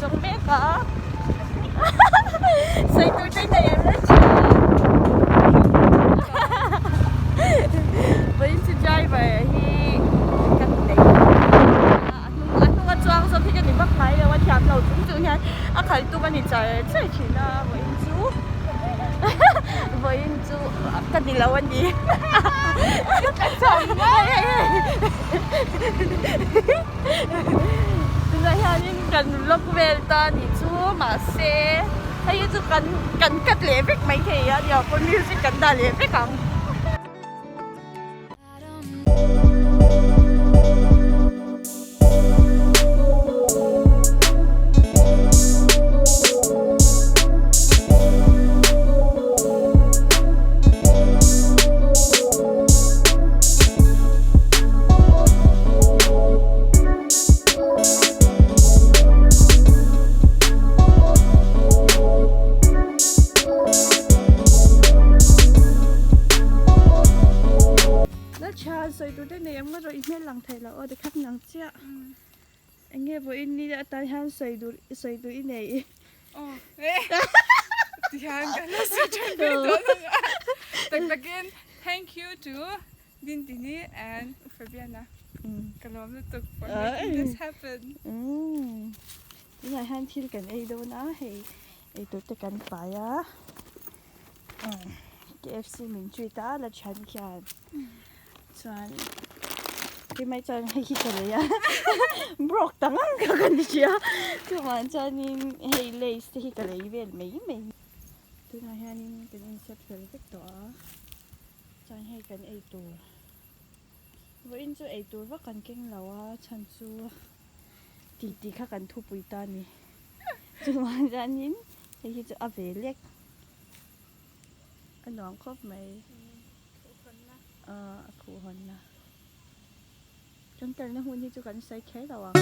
zawng mek a sawi tur te nei em em thin vawiin chu driver hi ka nei a hnung a hnunga chuang zawk hi ka ni vak ngai lo a thiam lo chung chung hian a khalh tum a ni char char thin a vawiin chu vawiin chu ka ni lo a ni tunah hianin kan vlog vel ta a nih chu mahse hei hi chu kan kan cut leh vek maithei a nia pawn music kan dah leh vek ang. Lalchhan sawi tur te nei ang maw rawh i hmel lang thei lo aw tikhan lang chiah eng nge vawiin ni atan hian sawi duh sawi duh i nei. Tihian kan la sawi than ve dawn ang a tak takin thank you to Dindini and Fabiana ka lawm lutuk for making this happen. Tunah hian thil kan ei dawn a hei eitur te kan pai a KFC min treat a la thian khian chuan hlimai chuan hei hi ka lei a broke ta ngang kha ka ni sia chuvang chuanin hei lays te hi ka lei vel mai mai tunah hianin kan inset fel vek tawh a chuan hei kan ei tur vawiin chu ei tur vak kan keng lo a chhan chu tih tih kha kan thupui ta a ni chuvang chuanin hei hi chu a ve lek a nuam khawp mai. A khuh hawnna. Kan kalna hun hi chu kan sawi kher lo ang.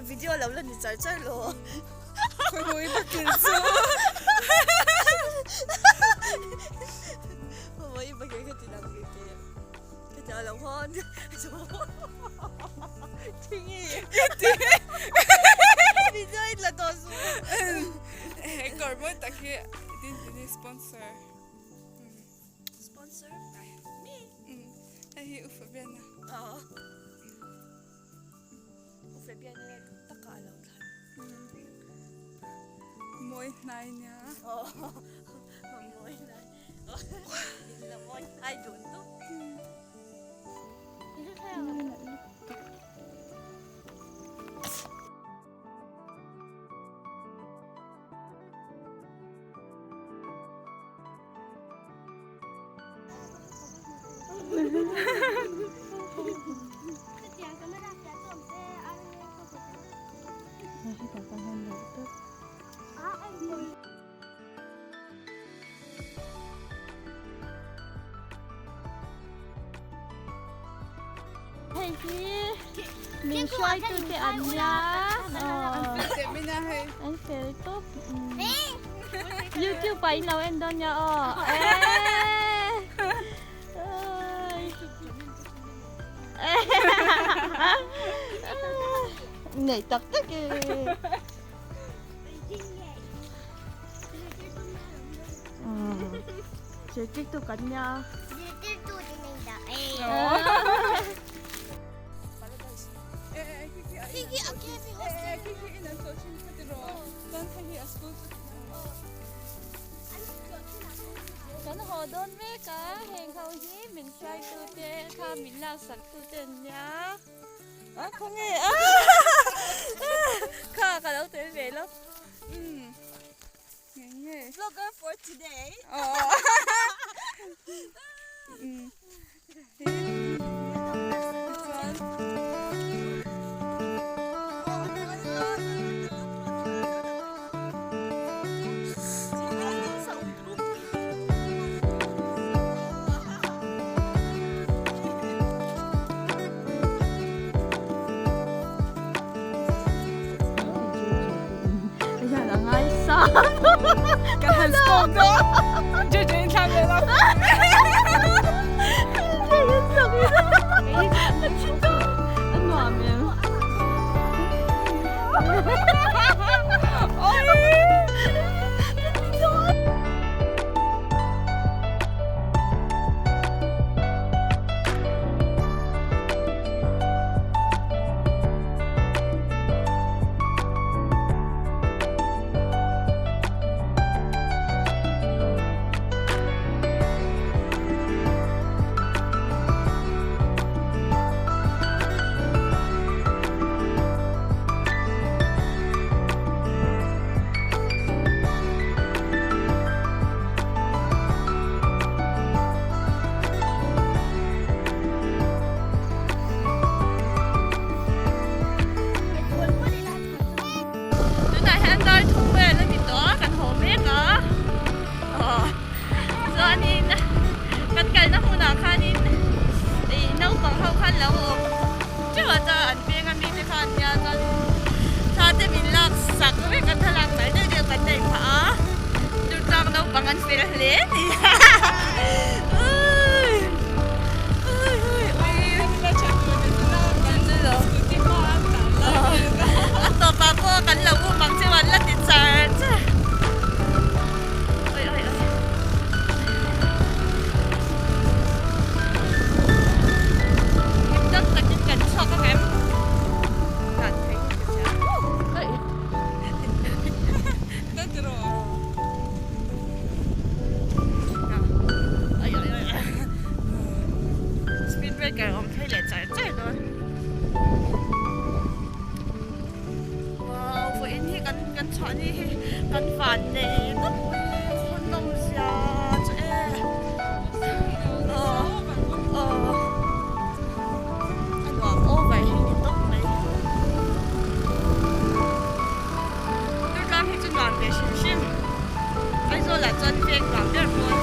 Video lo la ni char char lo. Khawi bakil chu. Khawi bakil kha ti lang ke ke. Ka ti lo hon. Thingi. Ti. Video in la to su. Kawr mawi tak hi din din sponsor. Sponsor by me. Hei hi Ufa Biana. Aw. Ufa Biana nge duh taka a lo thlan. Mawi hnai nia. Aw. Mawi hnai. In la mawi hnai dun dup. hei hi min hruaitu te an nia an fel tawp youtube ah in lo en dawn nia aw Nei tak tak e. Zirtirtu kan nia. Zirtirtu ti nei dah e. Kan haw dawn mek a, heng ho hi min hruaitu te kha min laksak tu te an nia. A khawnge a kha ka lo tel ve lo. Vlogger for today. Ka han scope dawn. JJ in thlam leh lo. Tunah hian dar thum vel a ni tawh a, kan haw mek a. Aw chuanin kan kalna hmunah khanin ih naupang ho khan lo awm teuh a chuan an veng a mite kha an nia chuan thla te min lak sak vek a thlalak mai deuh deuh kan neih phah a chu chuan naupang an fel hle a ni a tawpah pawh kan lo um ang chu an la ti char char. Speed breaker awm thei leh char char dawn. Wow, vawiin hi kan kan chhuah ni hi kan van nei tawp mai khaw nawm zia chu e. Aw aw a nuam over hi ni tawp mai. Durtlang hi chu nuam ve hrim hrim. Aizawl ah chuan veng nuam ber pawn.